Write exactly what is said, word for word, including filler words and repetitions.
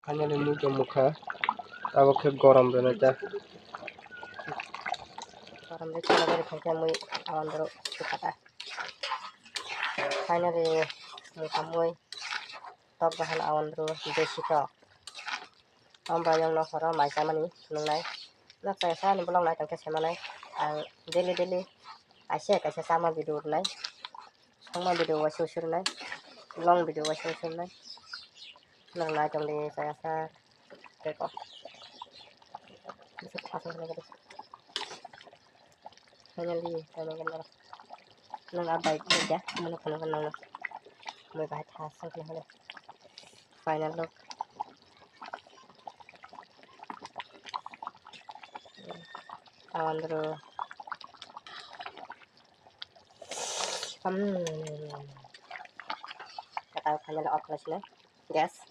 Finally, mui tong mukha, abo khe gorom rwnai ta. Gorom rwi chwla bari phai khe mui awan doro sukha ta. Finally, mui kha mui tok bahan awan doro desi tok. Omo bai yang nok horo mai chamani nungnai. Nok chaya sa ni vlog nai tong khe sai manai. Ang daily daily kaisa kaisa chama video rwnai. Songma video waisa waisa rwnai, long video waisa waisa rwnai. Nang nai tong di chaya sa. Tei ko. Finally, tamo gana. Nang a bike ni ja, mano kono kono nang. Mui bahai tha sang kono kono. Final look. Andro. Hmm. Kata final off na sini. Gas.